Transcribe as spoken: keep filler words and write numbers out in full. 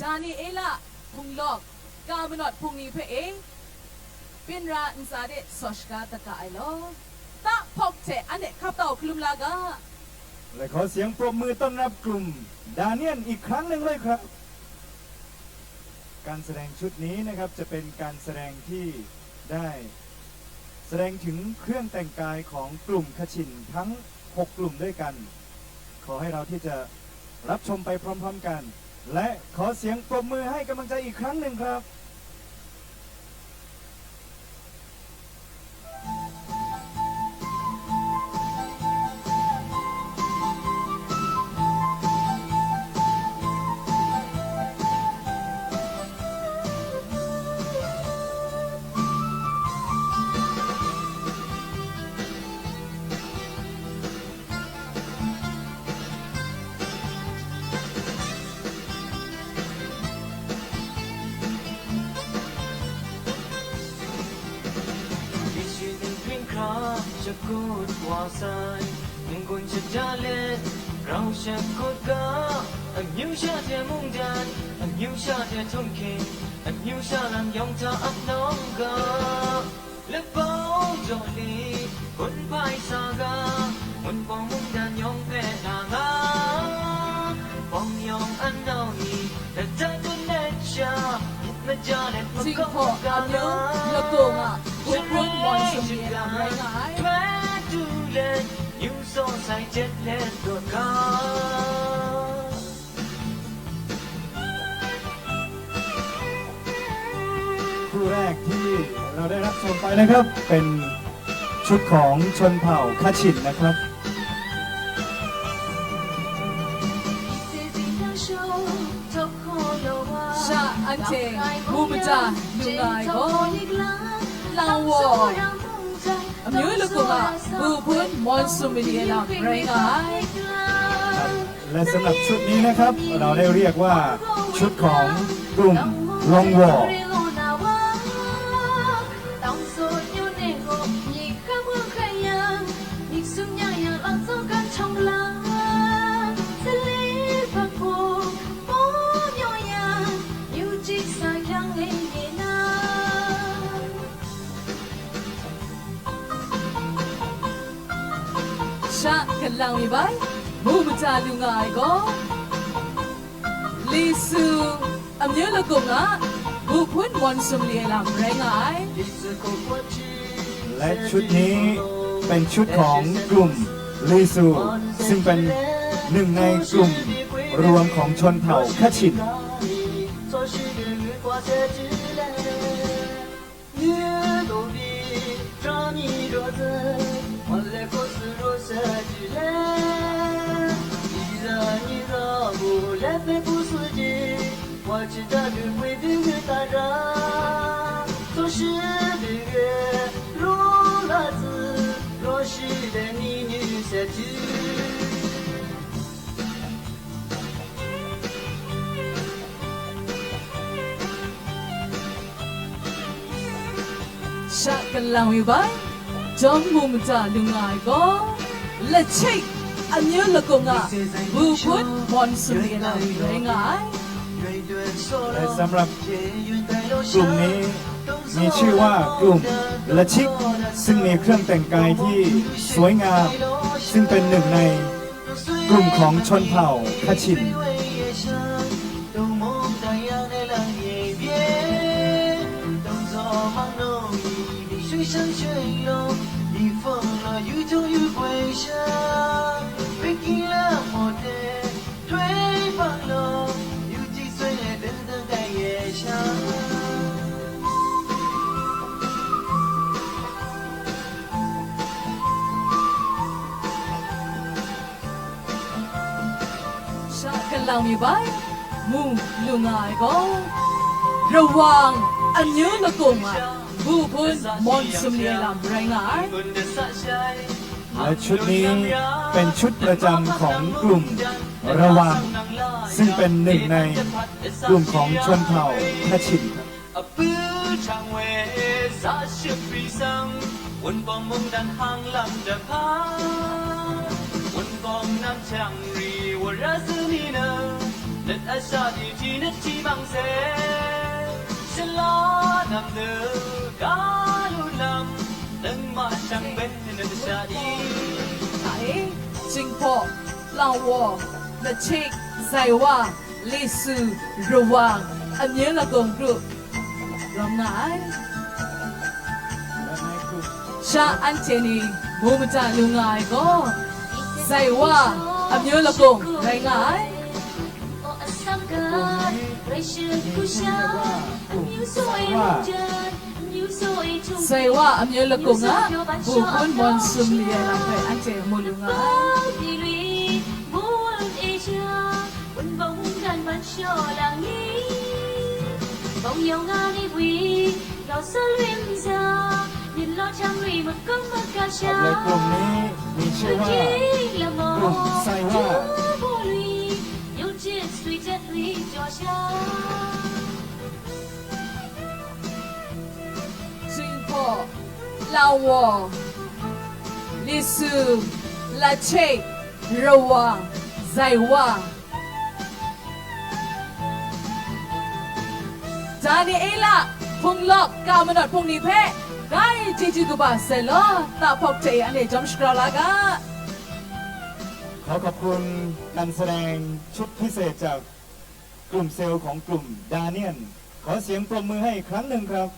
Daniela Hpunglawk, ka manawt hpung ni hpe e, byin ra ntsa de saw shaga dat ga ai law, tahpawk hte anhte hkap tau hkalum la ga. และขอเสียงปรบมือต้อนรับกลุ่มดาเนียนอีกครั้งหนึ่งเลยครับ การแสดงชุดนี้นะครับจะเป็นการแสดงที่ได้แสดงถึงเครื่องแต่งกายของกลุ่มขชินทั้งหกกลุ่มด้วยกัน ขอให้เราที่จะรับชมไปพร้อมๆกัน และขอเสียงปรบมือให้กำลังใจอีกครั้งหนึ่งครับ Shakut wa sai, n-gun shaja let, grau shakut ga, amyu sha hte mungdan, amyu sha hte htunghking, amyu sha lam yawng hta ap nawng ga. Lapau jaw li, gun hpai sa ga, ngun bawng mungdan yawng hpe na nga, bawng yawng anau ni, lata tun let sha, myit maja let makawng Zinghpaw ga amyu na, lagaw nga, Hpun Hpun Mawn Sum Li e lam rai nga ai. Hpoi du let, amyu saw sai jet let rawt ga. คู่แรกที่เราได้รับชมไปนะครับ เป็นชุดของชนเผ่าคชินนะครับ Sha anhte mu mada lu nga ai gaw, Langwaw amyu lagaw nga, Hpun Hpun Mawn Sum Li e lam rai nga ai. และสำหรับชุดนี้นะครับ เราได้เรียกว่าชุดของกลุ่มลองวอ Sha galang mi bai, mu mada lu nga ai gaw, Lisu amyu lagaw nga, Hpun Hpun Mawn Sum Li e lam rai nga ai. และชุดนี้เป็นชุดของกลุ่มลีซู ซึ่งเป็นหนึ่งในกลุ่มรวมของชนเผ่าคชิน Ni do bi, tra ni do zi, ma le ko su ro se ji le. Ni za ni za bu le pe bu su ji, wa chi ta du pui du yu ta ra. So shi bi ge, ro la zi, ro shi de ni ni se ji. Sha galang mi bai, jawng mu mada lu nga ai gaw, Lachik amyu lagaw nga, Hpun Hpun Mawn Sum Li e lam rai nga ai. และสำหรับกลุ่มนี้มีชื่อว่ากลุ่มละชิก ซึ่งมีเครื่องแต่งกายที่สวยงาม ซึ่งเป็นหนึ่งในกลุ่มของชนเผ่าคชิน Sha galang mi bai, mu lu nga ai gaw, Rawang amyu lagaw nga, Hpun Hpun Mawn Sum Li e lam rai nga ai. และชุดนี้เป็นชุดประจำของกลุ่มระวัง ซึ่งเป็นหนึ่งในกลุ่มของชนเผ่าคชิน Apu hkrang we, za shapri sang, Wunpawng mungdan hpang lam jahpa, Wunpawng nam chyang ri, wara sumi na, let a sha di ti na ti ma Lam de, ga lu lam, nang ma shang bai na masha ni. Ai, Jinghpaw, Langwaw, Lachik, Zaiwa, Lisu, Rawang, Amyu Lagawng group rawng nga ai. Sha anhte ni mu mada lu nga ai gaw, Zaiwa, Amyu Lagawng rai nga ai. Saiwa Amyu Lagawng a, Bukun Mon Sum li ai lam hpe anhte mu lu nga ai. Saiwa. Jinghpaw, Langwaw, Lisu, Lachik, Rawang, Zaiwa, Daniela, Hpunglawk, Kamanawt hpung ni hpe, grai chyeju kaba sai law, tahpawk hte e anhte jawm shagrau la ga. ขอขอบคุณการแสดงชุดพิเศษจากกลุ่มเซลล์ของกลุ่มดาเนียน ขอเสียงปรบมือให้อีกครั้งหนึ่งครับ